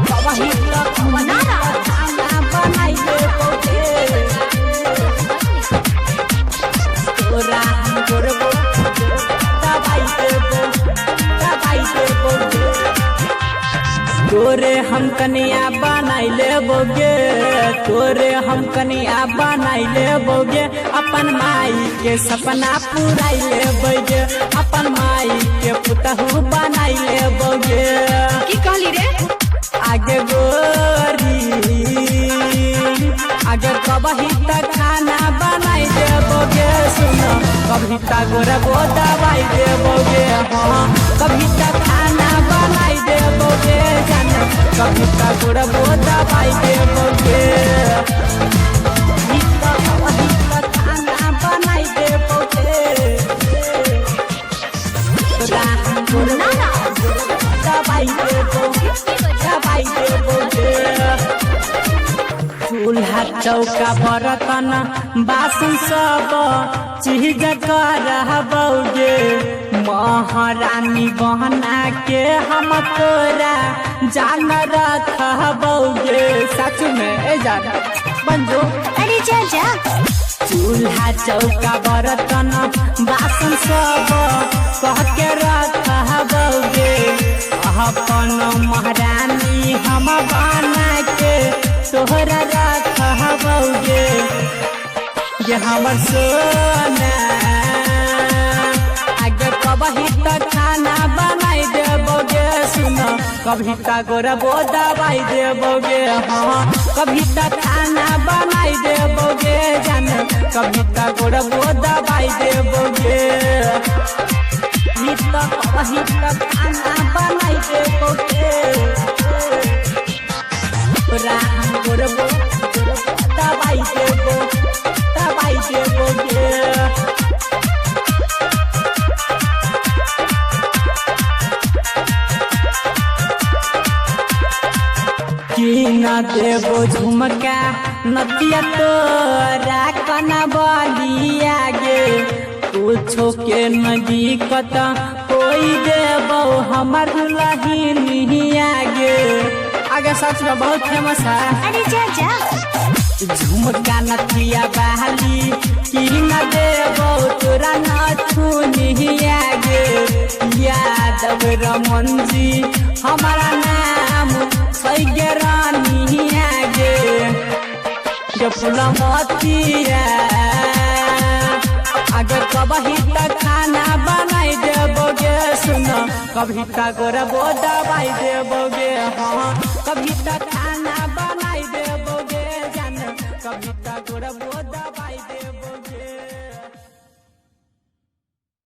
कबही त खाना बनाइ देबौ गे। तोरा हम गोरबो दबाई देबौ, दबाई देबौ गे। तोरे हम कनिया बनाई लेबोगे, तोरे हम कनिया बनाई लेबोगे, अपन माई के सपना पुराई लेबोगे, अपन माई के पुतहु बनाई लेबोगे। की कहली रे? आगे गोरी, आगे कबही तक खाना बनाई देबोगे, सुन कभी तक गोरबो दवाई देबोगे। हाँ, कभी तक खाना बनाई देबोगे, जान कभी तक गोरबो दवाई देबोगे। कभी तक खाना बनाई देबोगे, तोरा हम गोरबो दवाई देबो, दवाई देबोगे। चूल्हा चौका बर्तन बासन सब चीज करबौगे, महारानी बना के हम तोरा जान रखबौगे। सच में ए जान बंजो। अरे जा जा। चूल्हा चौका बर्तन बासन सब कह के रखबौगे, अपन महारानी हम बना के तोहरा रखबौगे। ये हमर सोना, आगे कबही तक खाना बनाई देबोगे, सुन कभी तक गोरबो दवाई देबोगे। हाँ, कभी तक खाना बनाई देबोगे, जान कभी तक गोरबो दवाई देबोगे। कभी तक खाना बनाई देबोगे, तोरा हम गोरबो दवाई देबो, दवाई देबोगे। की न देबो झुमका नतिया तोरा कना बलिया गे, कुछो के न दिक्कत कोई देबो हमर दुलहिनिया गे। आगे सच में बहुत फेमस है। अरे जा जा। झुमका नथिया बहाली की न देबो तोरा नथुनिया गे, यादव रमन जी हमारा नाम सैगे रानिया गे। फुलमतिया, अगर कबही तक खाना बनाई देबोगे, सुन कभी तक गोरबो दवाई देबोगे। हाँ, कभी तक खाना बनाई देबोगे, जान कभी तक गोरबो दवाई।